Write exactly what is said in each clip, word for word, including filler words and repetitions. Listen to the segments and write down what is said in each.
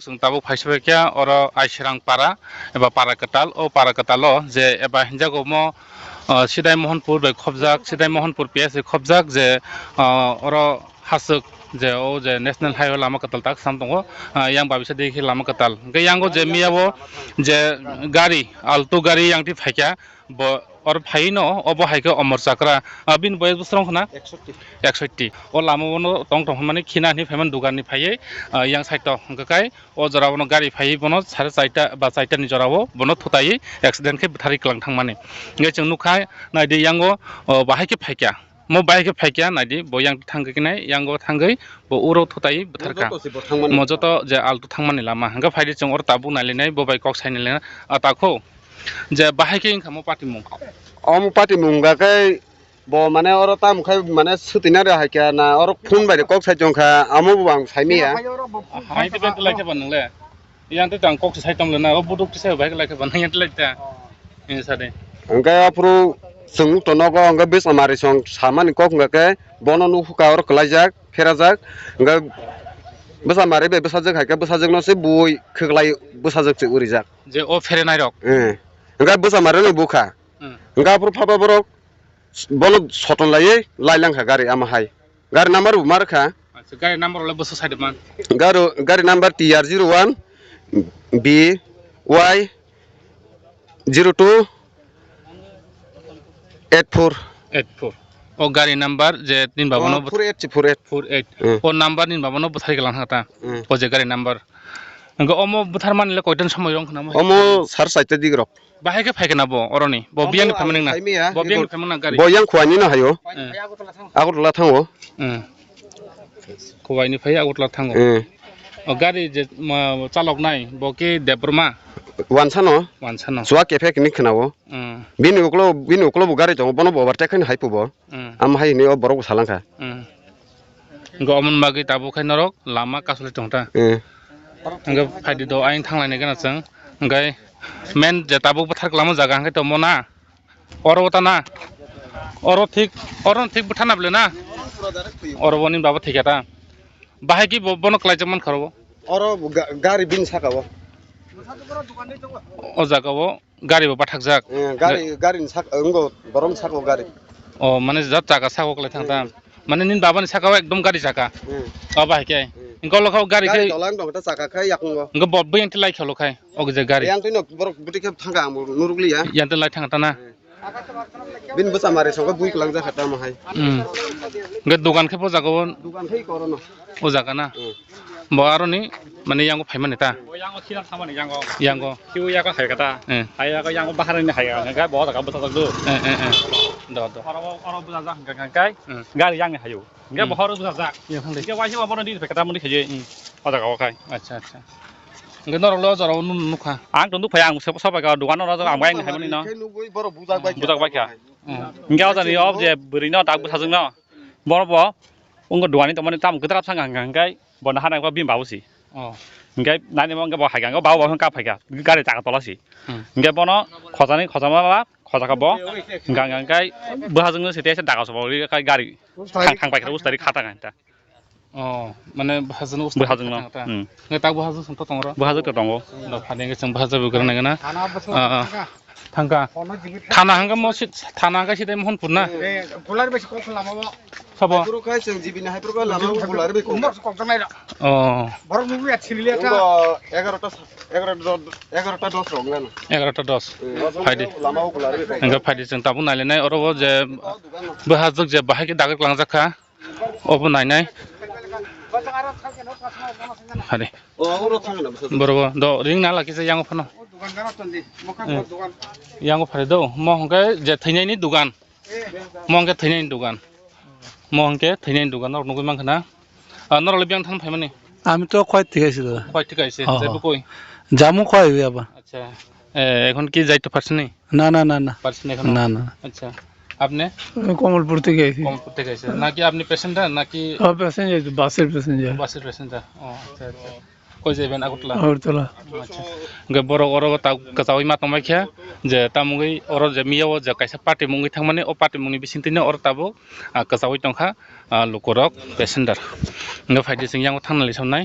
Chwng tabuk phaisa bai khe oro Aisirang para eba para kwtal, o para kwtal o je eba hinjago mo, ah, Sidai Mohanpur bai khobjak, Sidai Mohanpur P S bai khobjak je, ah, oro haswk je o je national highway lama kwtal tak sam tongo, ah, yang babisa digi khe lama kwtal. Hwnkhe yango je miya o je gari, Alto gari yang twi phaikha, bo oro phaiwi no, obo hai khe Omor Chakra, ah, bini boyes bwswk wngkha na? Eksotti. Eksotti. O lama o no tong tong hwnmani khina hinwi phaimani dugan ni phaiwi, ah, yang side o hwnkhe kai o jora o no gari phaiwi bono sare chaita ba chaita ni jora o bono thutaiwi accident khe bwtharwi kwlang thangmani. Hwnkhe chwng nukha, naidi yango, o, bahai khe phaikha. Mo bahai khe phaikha, naidi bo yang thangwi khe nai, yango thangwi bo uro thutaiwi bwtharkha. Mo joto se bo thangmani. Mo joto je Alto thangmani lama. Hwnkhe phaidi chwng oro tabuk nailainai, bo bai kok sainai laina. A takho. Je bahai khe wngkha mo patimung. Omo patimung hwnkha khe bo mane oro tamo khai mane swtwina rw hai kha na oro phone bai kok sai tong kha, amo bo ang sai manya. Hai te bai lai khe ba nang le. Yang te tang kok sai tong le na, o buduk te sai bai lai khe ba nang yang te lai ta. Ini sa de. Hwnkhe aphuru chwng to nogo hwnkhe bwsa mari song samani kok hwnkha khe bono nukhuka oro kwlaijak, pherajak. Hwnkhe bwsa mari bai bwsajwk hai khe bwsajwk no se bui khwklai bwsajwk se urijak. Je o pherenai rok. Eh. Hwnkhe bwsa mari no bukha. Hmm. Hwnkhe aphuru phaba borok bono soton laiwi lai langkha gari ama hai. Gari number bo ma rwkha. Acha, gari number le bwswk side man? Gari, gari number T R zero one B Y zero two eight four. Eight four. O gari number je tin baba no. Oh, four eight, four eight. Four eight. Hmm. O number nin baba no bwthai lang ta. Hmm. O je gari number. Hwnkhe omo bwtharmani le koitan somoi rong khna mo? Omo sar saita dik rok. Bahai khe phaikha na bo oroni? Bo biyang ni phaimani na? Bo biyang ni phaimani na gari? Bo yang Khowai ni no hayo. Eh. Agartala thango. Eh. Khowai ni phai Agartala thango. Eh. O gari je ma chalok nai bo ke Debbarma? Wansa no. Wansa no. Chwak kephek ni khna o. Eh. Bini uklo, bini uklo bo gari tongo, bono bo overtake khaini hai pubo. Mm. Am hai hini o borok bo salangkha. Mm. Hwnkhe omoni bagwi tabuk khai norok lama kasulwi tongta. Mm. Hwnkhe phaidi do ayang thanglaini gana chwng. Hwnkhe main je tabuk bwthar kwlamo jaga hwnkhe tongmo na. Oro wata na. Oro thik, oro thik bwthar na bwle na. Oro boni baba thikya ta. Bahai ki bo-, bono kwlaijak mankha oro. Oro ga-, gari bini saka o. O jaga o. Gari bo bathakjak. Eh, gari, gari ni sak-, wngbo, borok ni saka o gari. O, mane jat jaga saka o kwlai thang ta. Hmm. Mane nini baba ni saka o ekdom gari jaga. Hmm. O bahai khe. Hmm. Hwnkhe ulo khe o gari khe. Gari tola wng tong khe ta chaka khe yakung o. Hwnkhe bo biyang twi lai khe ulo khai. O je gari. Yang twi no borok bwtwi khe thang kha ang bo nuruk liya. Yang twi lai thang ta na. Hmm. Bini bwsa mari songkhe bui kwlang jakha tamo hai. Hmm. Hwnkhe dogan khe bo jaga o. Dogan khe koro no. O jaga na? Hmm. Bo aroni, mane, yango phaimani ta? Bo yango khinak samani yango. Yango. Khiu yago hai kata. Eh. Hai yago yango baharani hai kata. Hwnkhe bo jaga bwsa jak do. Eh, eh, eh. Do, do. Oro, oro bwsa jak hwnkhe kai. Hmm. Gari yang hayo. Hwnkhe bo horo bwsa jak. Yang hande. Hwnkhe waisa bo bono di phai kata muni khaye. Hmm. O jaga o khai. Acha, acha. Hwnkhe norok lo jora o nukha. Ang to nukphai ang sobai ka dogan oro ang bai hai mani no. Nugwi borok bujak bai kha. Bujak bai kha. Hmm. Hwnkhe o jani o je bwrwi no tak bwsajwk no. Boro bo wngkha duani tongmani tamo kwtal bwskango hwnka hwnkhe bo naharnai khe bini babu se. Oh. Hwnkhe nainai bo hwnkhe bo hai kha, hwnkhe babu bo hwnkhe kap hai kha, gari chaka tola se. Hmm. Hwnkhe bono khojani khojama ba khojaka bo hwnkha hwnkhe bwsajwkno se tei se daga sobo rwi kha gari thang thang pai kha ustari kha thang ta. Oh, mane bwsajwkno ustari kha thang ta. Hmm. Hwnkhe tak bwsajwk song to tongo ro? Bwsajwk to tongo. Da phani hwnkhe chwng bwsajwk bo kwrwng nai gana. Ah, ah. Thangkha. Thana hwnkhe mo si-, thana hwnkhe sidai Mohanpur na? Eh, bular bai kok lama bo. Sabo? Haipro khai chwng G B ni haipro khai lama bo bular bai kok. Umor kok janai ra. Oh. Borok nugwi ya chili le ta. Ngo egarota, egarota, egarota dos rok ngan. Egarota dos. Eh, phaidi. Lama bo bular bai kok. Hwnkhe phaidi chwng tabuk nailainai oro bo je bwsajwk je bahai khe dagak langjak kha. Obo nainai. Hari. Boro bo do ring na laki se yango phano. Eh. Yango phari do. Mo hwnkhe je thwinaini dugan. Mo hwnkhe thwinaini dugan. Mo hwnkhe thwinaini dugan norok nugwi mankha na. Ah, norok le biyang thang phaimani? আমি তো খোয়াই থেকে আইছি দাদা। Khowai thik kaise, oh, je bukoi? Jamu Khowai হবে আবার। আচ্ছা। এ, এখন কি যাইতে পারছেন নি? না, না, না, না। পারছেন এখন? না, না। আচ্ছা। আপনি? আমি কমলপুর থেকে আইছি। কমলপুর থেকে আইছেন। নাকি আপনি প্যাসেঞ্জার নাকি? ও, প্যাসেঞ্জার, বাসের প্যাসেঞ্জার। বাসের প্যাসেঞ্জার। ও, আচ্ছা, আচ্ছা। কই যাইবেন? আগরতলা? আগরতলা। আচ্ছা। Hwnkhe borok oro bo tak kwchaui ma tongbai khe je tamogwi oro je miyao je kaisa party mungwi thangmani, o party mungni bisingtwino oro tabuk, ah, kwchaui tongkha, ah, lukurok passenger. Hwnkhe phaidi chwng yango thangna lisonai.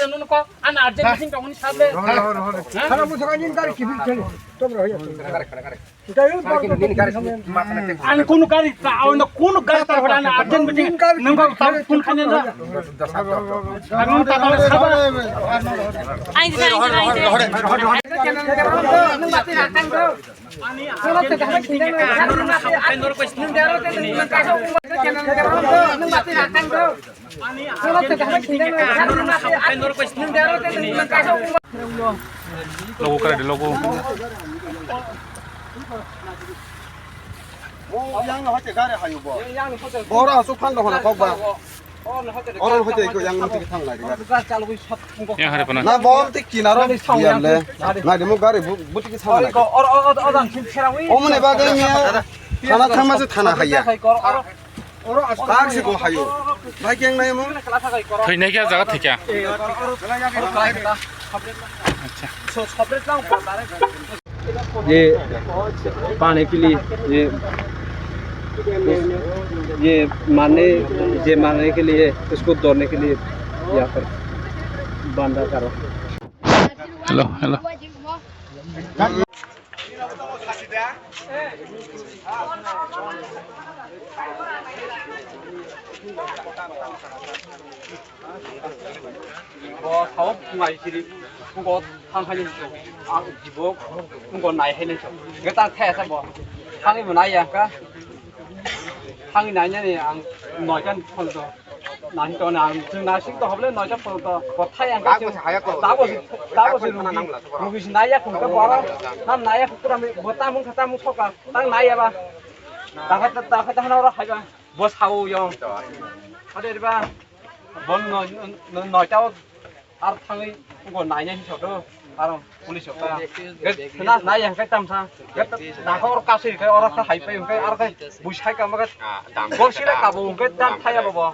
de nono ko, an urgent meeting tongmani sable. Horo, horo, horo. Ha? Horo, musa ka jin kar kibir chale. Tom roh ya. Kare, kare, kare. Ang kunu gari ta, ang kunu gari ta hora na urgent meeting nang ko ta phone khane da. Ang ta ta saba. Ang ta ta. Ani urgent meeting ka nor ko sning daro te nang ka. Logo kare de logo. O yang no hote gare hayu bo. Bora hasu phan do hona kok ba. Oro hote ko yang no tiki thang lai gare. Yang hari pana. Na bom tik kinaro. Yang le. Na de mo gare bu tiki thang lai. O mone ba gare ya. Thana thang ma se thana haya. Oro aswk. Taksi bo hayo. Bai keng nai mo. Thwinai khe jaga thwikha. Acha. ये पाने के लिए, ये, ये मारने, ये मारने के लिए, उसको दौड़ने के लिए यहाँ पर बांधा करो। Hello, hello. Bo sao phungai siri, phungo thang hai ni so, ang jibo phungo nai hai ni so. Ge ta the sa bo. Thang ni bo nai ya ka. Thang ni nai ni ang noi kan phol do. Nai to na, ang jung na sing to hoble noi kan phol do. Bo thai ang ka. Dabo si, dabo si rugi. Rugi si nai ya khum ka bo. Nam nai ya khum pura mi bo ta mung kha ta mung soka. Tang nai ya ba. Ta kha ta kha ta na ro hai ba. Bo sao yong. Hade ba. Bon no, no, no, noita o ar thangwi go naina hi soto. Ar police o ka. Ge na nai yang kai tam sa. Ge na ko or kasi kai or ka hai pai kai ar kai bui sai ka ma ka. Gor sira ka bo kai dan thaya bo bo.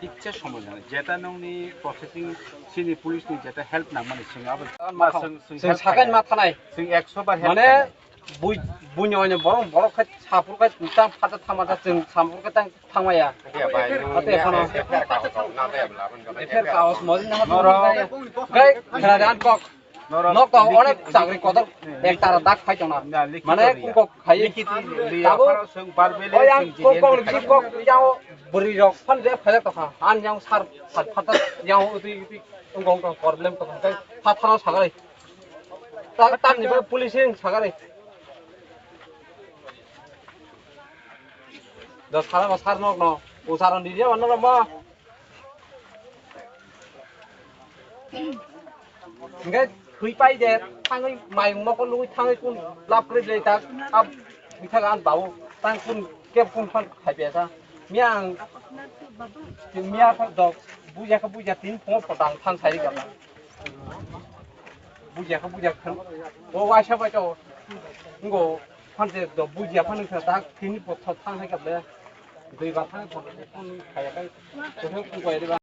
Tiksa somoi nang, jeta nongni processing sini police ni jeta help nangmani swng abo. Ma swng, swng Swng help sakai khainai. Ma thanai. Swng ekso bar help Mane khainai. Bui, buino oino borok, borok khai sapur khai tang phata thama ta chwng sapur khai tang thangmaya. Ate phano. F I R kaos, na de bla, bla, F I R kaos, mori na. Norok. Gai, khna dan kok. Norok. Nok to onek chakri kotor ek tara dak khai tongna. Na, likhi Mane to liya. Kok khai. Likhi to liya, Tabo. Phano swng bar bele Oyang swng kok, kok, jigin. Likhi kok, yang buri rok phan je phai tokha. An yang sar, sar phata yang uti, uti, ungkong, ungkong problem tokha. Gai, phatharo sagai. Ta, tamni ba police ring sagari. Do sara ba sar nok no. O sara ni dia no ma. Nge thui pai de, thangwi mai moko lui thangwi kun lap kri le ta. Ab bitha gan bau. Tang kun kep kun phan khai be sa. Miang. Miang ta dok. Buja ka buja tin pho potang thang sai ka. Bujiya kha, bujiya kha. O waisa bai to. Ngo, phan je do bujiya phan kha ta, tini po thot thang hai kha le. Dui ba thang thot thang khai kai. Ko thang ko ri ba.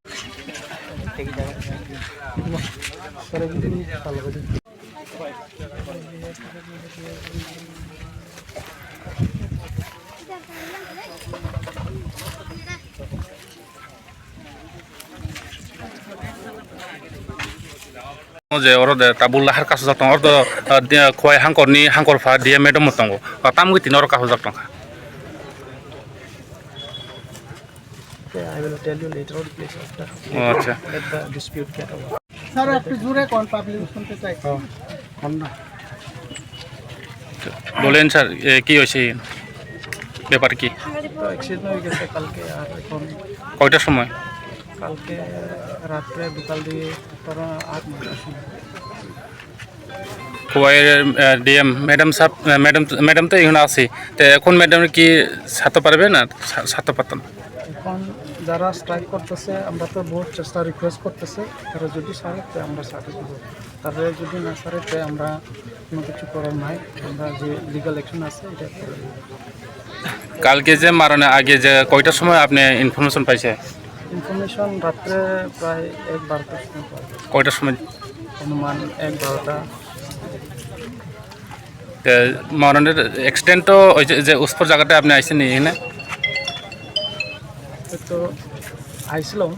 O je oro de tabuk lahar kasujak tongo, oro do, ah, de, Khowai hangkorni hangkorpha D M madam bo tongo. O tamgwi tini oro kasujak tongkha. Okay, I will tell you later on, please, after. O, acha. Let the dispute get over. Sir, একটু জোরে কোন, পাবলিক শুনতে চাই। বলেন স্যার, এ, কি হয়েছে? ব্যাপার কি? তো অ্যাক্সিডেন্ট হয়ে গেছে কালকে, আর এখন কয়টার সময়? কালকে রাত্রে বিকাল দিয়ে ধরো আট নয়টার সময়। Khowai, eh, D M, madam sab, eh, madam, madam to এখানে আছে। তো এখন ম্যাডাম কি ছাড়তে পারবে না? ছা-, ছাড়তে পারতো না। এখন যারা স্ট্রাইক করতেছে, আমরা তো বহুত চেষ্টা, রিকোয়েস্ট করতেছে, তারা যদি ছাড়ে, তো আমরা ছাড়ে দিব। তারপরে যদি না ছাড়ে, তো আমরা কোনো কিছু করার নাই, আমরা যে লিগ্যাল অ্যাকশন আছে, এটা করে দিব। কালকে যে মারণে আগে যে কয়টার সময় আপনি ইনফরমেশন পাইছে? ইনফরমেশন রাত্রে প্রায় এক বারোটার সময় পাওয়া গেছে। কয়টার সময়? অনুমান এক বারোটা। তে মারণের এক্সটেন্ট তো ওই যে, যে উসপুর জায়গাতে আপনি আইছেন নি এখানে? তো আইছিলাম,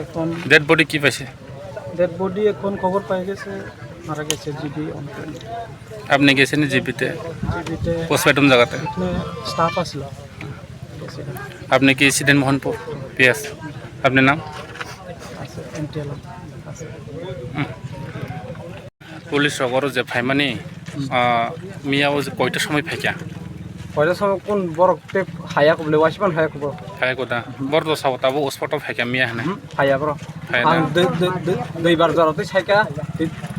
এখন ডেড বডি কি পাইছে? ডেড বডি এখন খবর পাই গেছে, মারা গেছে জিবি অঞ্চল। আপনি গেছেন জিবিতে? জিবিতে পোস্টমর্টম জায়গাতে? এখানে স্টাফ আসলো। আপনি কি সিদেন মোহনপুর পিএস? আপনার নাম? আছে, এমটিএল আছে। Police rok oro je phaimani, ah, miya o je koita somoi phaikha? Koita somoi kun borok tei haya kubule, waispan haya kubule. Haya kuda. Borok to sao tabo spot o phaikha miya hwnwi. Hmm, haya bro. Haya na. Ang dui, dui, dui, duibar jora tei saikha,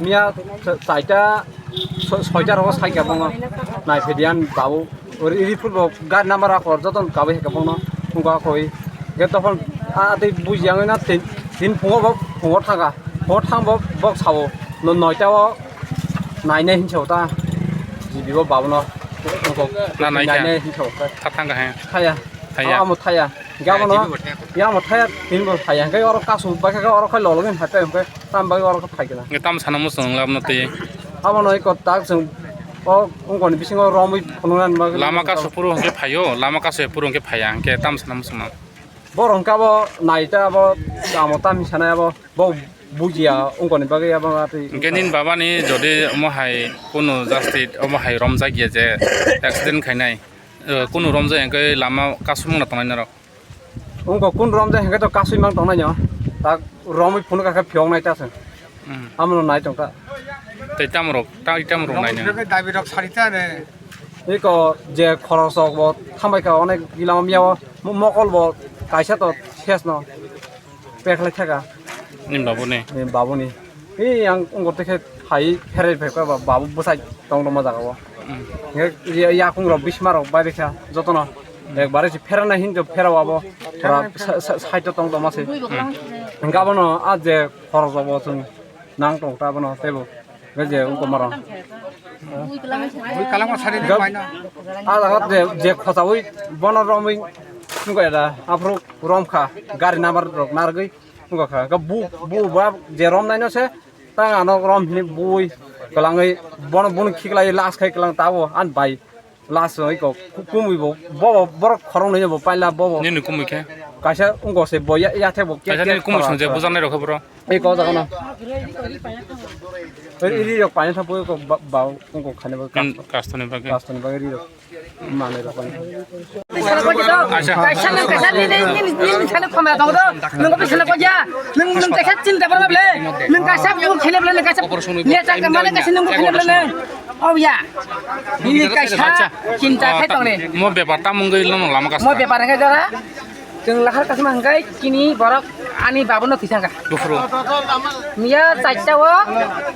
miya chaita, so-, soita rogo saikha bongno. Nai phediyan babu. Ori iri phul bo gari number a kor joton kabai heka bongno. Ungka koi. Ge tokon a tei buji ang na tin, tin phungo bo phungo thanga. Phungo thang bo bok sao. No noita o nainai hinsa ta. Jibi bo babu no. Ungko na nai kha. Nainai hinsa ta. Tha thang ka he. Thaya. Thaya. Amo thaya. Gabo no. Ya mo thaya tin bo thaya. Ge oro kasu ba kha oro khai lolo gen hatai hwnkhe. Tam bagwi oro khe phai kena. Nge tam sana muchung lab no twi. Abo no iko tak chwng o ungkoni bisingo romwi phunuknani bagwi. Lama kasu phuru hwnkhe phaio, lama kasu phuru hwnkhe phaiya, hwnkhe tam sana muchung no. Borok hwnkhe abo naita abo tamo tamni sanai abo bo bujiya ungkoni bagwi abo twi. Hwnkhe nini baba ni jodi omo hai kunu justice omo hai romjak ya je accident khainai, eh, kunu romjak hwnkhe lama kasu mungna tongnai norok. Wngkha kun romjak hwnkhe to kasui mang tongnai no. Tak romwi phunuk kha khe phiyok nai ta se. Hmm. Amo no nai tong ta. Tei tamo rok, ta tamo rok nai no. Dabi rok sari ta ne. Eko je khorok sok bo thambai kha onek gila miya o mo-, mokol bo kaisa to ses no. Pekhlai thaka. Ni babu ni. Ni babu ni. Ei, ang ungkor tei khe hai pherai phai kha ba, babu bwsai tong tongma jaga o. Hmm. Hingke ya, yakung rok bisma rok bai rikha jotono. Hmm. Ekbare se pherana hinjo pherao abo. Pura sa, sa, side o tong tongma se. Hmm. Hingke abono a je khorok rok bo chwng nang tong ta abono teibo. Hingke je ungko maro. Bui kalangma sari hingke baino. A jaga je, je khochaui bono romwi wngkha da aphuru romkha gari number rok narwgwi. Wngkha kha, hwnkhe bu, bu ba je rom naino se, tang ano rom hini bui kwlangwi bono, bono khiklai last khai kwlang tabo, ani bai last oi ko ku-, kumui bo, bo, bo borok khorok nwi bo paila bo, bo. Nini kumui khe? Kaisa wngkha se bo ya, ya the bo ke, kaisa ke nini kumui khorok song je khorok. Bujaknai rok khe boro? Ei ko jaga no. Ei, ei, ri rok paina thapo ko ba, ba, wngkha khani bo. Nin kasto ni bagwi. Kasto ni bagwi ri rok. Kaisa nang kaisa nini, nini, nini sana khama tong do. Nung ko bisana ko ya. Nung, nung kaisa chinta barma ble. Nung kaisa bu khele ble, nung kaisa. Nia chak mane kaisa nung bu khele ble nung. Oh ya. Nini kaisa chinta khai tong ni. Mo bepar ta mungwi lama kaisa. Mo bepar khai jora. Chwng lahar kasma hwnkhe chini borok ani babuno thwi thangkha. Buphuru. Miya chaita o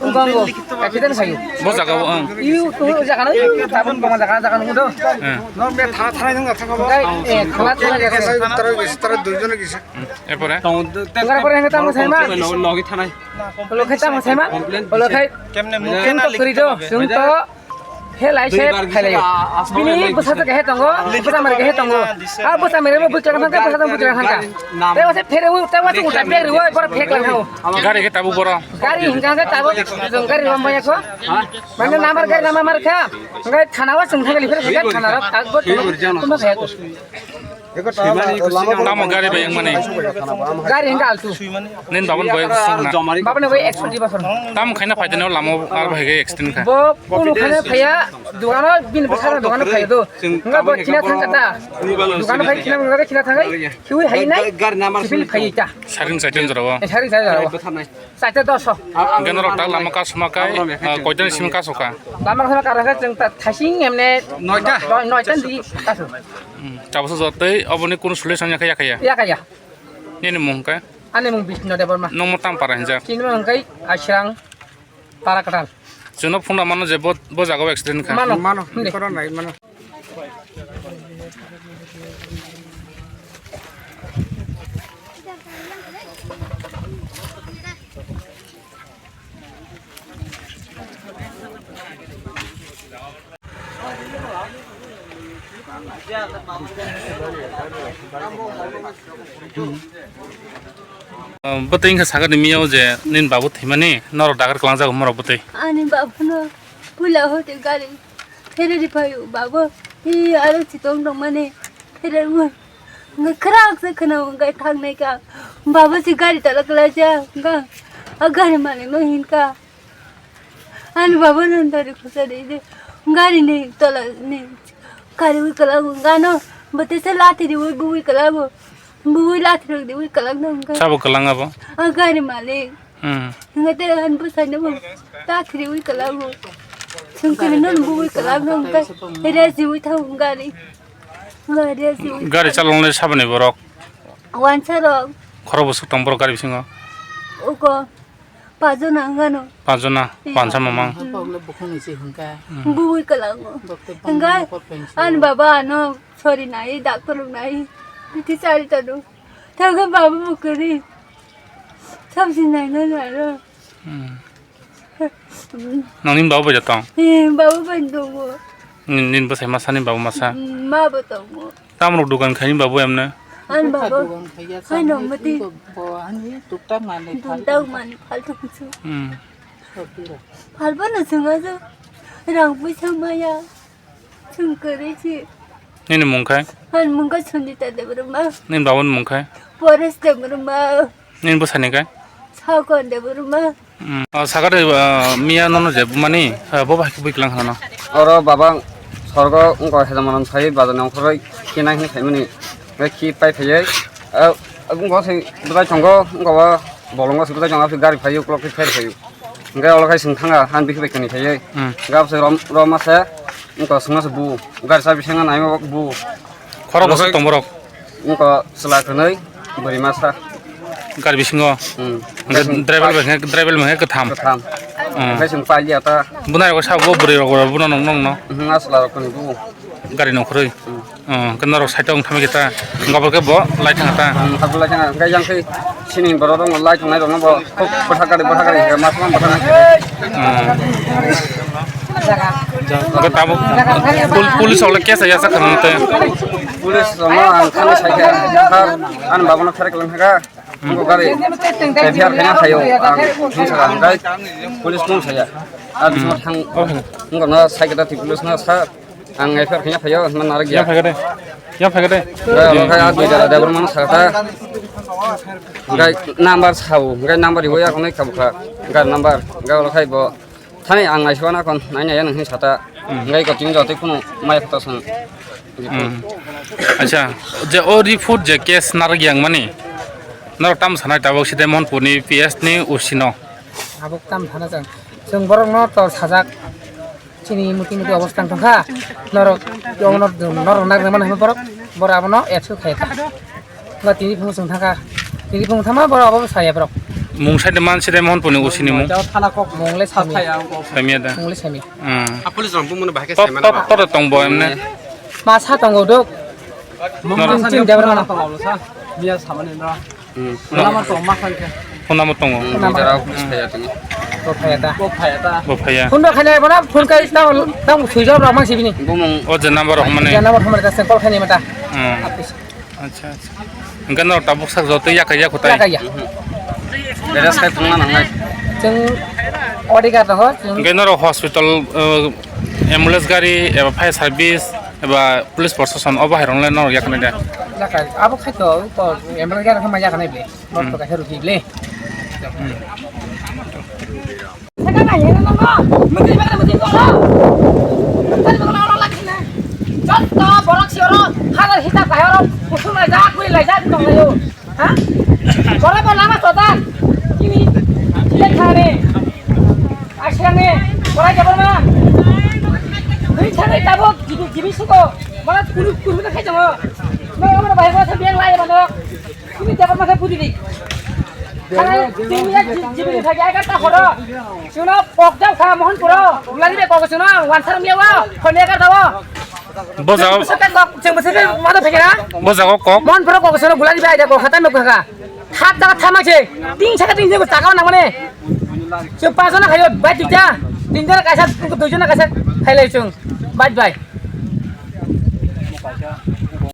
wngkha wngo. Accident khaio. Bo jaga o, ang. Iu tu jaga no, iu tabun boma jaga, jaga no do. Eh. Hwnkhe, eh, thana thana jaga. Tara gisi, tara duijon gisi. Hmm. Erpore? Tongkar pore hwnkhe tamo saima. Logi thanai. Logi tamo saima. Logi. Kemne mukhe na likte hobe. Chwng to He lai se phailai. Bini bwsa to kehe tongo, bwsa mari kehe tongo. A bwsa mari bo bwklang thangkha, bwsa tong bwklang thangkha. Tei wase phere u, tei wase uta bag riwo, bor phek lang thangkha. Gari khe tabuk boro. Gari hingkha khe tabuk, gari rom baya kho. Mane namar gari namar mar kha. Ngai thana wa sung thangli phere thana rok kagbo tuma khe. Tamo gari bai wngmani? Gari hingka altu. Nin babon bai wngkha na? Babon bai ekso di bosor. Tamo khaina phaideno lamo ar bai accident kha. Bo kunu khaina phaya, dogano bini bwsarok dogano phaya do. Hingka bo khina thangkha ta. Dogano phai khina, hingka khina thangai. Khiwi hai nai. Gari number sipil phai ta. Saring saiton jorao. Eh, saring saiton jorao. Saita doso. Hingke norok tak lama kasuma kai, ah, koitani simi kasoka? Lama kasuma kara khe chwng ta thasing emne noita. Noita di kaso. Hmm, chabosa jotoi oboni kunu solution yakha yakha ya? Yakha ya. Nini mung khe? Ani mung Bishnu Debbarma. Nongmo tam para hinjak? Chini mung khe Ashrang para katal. Chwngno phone mano je bo, bo jaga accident kha. Mano. Mano. Hindi. Koron nai mano. Bwtwi wngkha sakani miyao je nini babu thwimani norok dagar kwlangjak morok bwtwi. Ani babuno puila hote gari phereri phaio babo. Hi aro chitong tongmani phererwi. Hwnkhe khrak se khwnao hwnkhe thangnai ka. Babo se gari tala kwlaijak hwnkha. A gari malikno hinkha. Ani baba no dari khosari de gari ni tola ni kariwi kwlango gano bwtwi se lathi riwi buwi kwlango buwi lathi rok diwi kwlangno hwnkhe. Sabo kwlang abo? A gari malik. Hmm. Hwnkhe te ani bwsai no bo lathi riwi kwlango. Chwng khe no buwi kwlangno hwnkhe rejiwi thango gari. Gari rejiwi. Gari chaloknai saboni borok? Wansa rok. Khorok bwswk tong borok gari bisingo? Uko. Pajona hwnkha no. Pajona, eh, wansa mamang. Bokle bukhung ni se hwnkha. Hmm. Buwi kwlango. Bokte hwnkha, bangma nokol pensi. Ani baba ano sori nai, doctor rok nai. Bithi chari tado. Thangkhe baba bo kwrwi. Sabsi nai no nai ro. Hmm. Nangni baba bai tong? Eh, baba bai tongo. Nin, nin bwsai masa ni baba masa? Hmm, ma bo tongo. Tamrok dukan khaini babu emne? Ani babu. Dukan khaiya. Hai no mati. Bo ani tuktak mani. Tuktak mani faltu kuchu. Hmm. Falbo no chunga jo. Rang puisa maya. Chungkari si. Nini mung khai? Ani mung khai Sundita Debbarma. Nini babu ni mung khai? Paresh Debbarma. Nini bwsani khe? Sakon Debbarma. Hmm. O sakha de, ah, miya nono je bumani, ah, bo bai bui kwlang khana no. Oro baba sorgo wngkha hezamano phai bazar ni ongkhorwi khe nai hwnwi phaimani. Bai khi pai phaiwi, ah, wngkha se bwtai tongo, wngkha o bolongo se bwtai tongo, gari phaiwi uklok khe pher phaiwi. Hwnkhe olo khai swng thanga, han bikhi bai kani phaiwi. Hmm. Gab se rom, rom ase, wngkha swngma se bu, gari chabi sengna naima bu. Khorok bwswk tong borok? Wngkha chwla kwnwi, bwrwi masa. Gari bisingo? Hmm. Hwnkhe driver bai khe, driver bai khe kwtham? Kwtham. Hmm. Hwnkhe chwng pailiya ta. Bwnairok sa bo bwrwirok bo, bono nokno? Hmm, a chwlarok kwnwi bu. Gari nongkhorwi? Hmm. Hmm, hwnkhe norok side o wng thangwi khe ta? Hwnkhe bo lai thangkha ta? Hmm, hwnkhe lai thangkha. Hwnkhe yang khe sini borok rok lai tongnai rokno bo khub bwthak gari, bwthak gari hwnkhe mas man bwthak nai. Hmm. Hwnkhe tabuk pul-, police rok le case ya sa khana tei. Police rok no ang thani sai khe, ha, ani baba no pherek lang kha. Bo gari F I R khaina phaio, ang thung saka hwnkhe police thung saya. Ar bismo thang, wngkha no sai khe ta police no sa, ang F I R khaina phaio, hwnma narwk ya. Yang phai kha de. Yang phai kha de. Hwnkhe abo khai a dui jora driver mano saka ta. Hwnkhe number sao, hwnkhe number riwi ya hwnwi kha bwkha. Gari number, hwnkhe abo khai bo. Thani ang naisukha na kon, naina ya nang hin sata. Hmm. Ngai ko ting jotoi kuno mai photo sang. Hmm. Acha, je o report je case narwk yang mani. Norok tam sanai tabuk side Mohanpur ni P S ni O C no. Tabuk tam sana jang. Jeng borok no to sajak. Chini muti muti obostha tongkha. Norok, norok narwk mani borok. Borok abono action khai kha. Ba tini phung chwng thangkha. Tini phung thama borok abo saya borok. Mung sai de man side Mohanpur ni O C ni mung. Thana kok mung le sami. Samya da. Mung le sami. Hmm. A police rok bumung bahai khe. Tot, saimano tot, ba. Tot tong bo emne. Ma sa tongo dok. Norok. Tin jabra mana. Tong abo sa. Biya samani no. Hmm. Nama tong ma khan khe. Phone number tongo. Hmm, jara office phaya tini. Bo phaya ta. Bo phaya ta. Bo phaya. Phone ba khane bona phone kai tang tang sui jawab ramang sibini. Bumung. O je number rok mane. Ya number hamar ka se call khane mata. Hmm. Office. Acha, acha. Hwnkhe norok tabuk sak joto yakha yakho tai? Yakha ya. Dere sai tongna nangnai. Chwng order tongo, chwng. Hwnkhe norok hospital, uh, ambulance gari eba fire service Eba police proshashan obo hai rong le norok yaknai de. Jaka, abo khai to, ko M L A gari khamai yaknai ble. Norok to kaisa rugi ble. Saka nai hena nang no. Mesti bakal mesti kok no. Tadi bakal orang lagi sini. Jotto borok si oro, hagar hita kai oro, kusum lai jak, kui lai jak, tong lai yo. Ha? Borok bo lama soda. Kini, kile khane. Asirane, borai jabal ma. Dui thani tabuk, jibi, jibi suko. Mana kuru, kuru na khai jabo. Mana, mana bahai bahai biang lai mana. Ini dapat masa putih ni. Karena tinggi ya, jibi ni thagi agar tak hodo. Suno pokjak sa mohon puro. Gulani be kok suno, wansar miawa, khone agar tawo. Bo jago, Saka kok, jeng bese mata thagi na. Bo jago kok. Mohon puro kok suno gulani be aida kok hatan nuk kaka. Hat jaga thamak se. Tin saka tin jaga taka nang mane. Chwng panch jona khayo, bai duita. Tin jona kaisa, dui jona kaisa khailai chwng. Bai bai.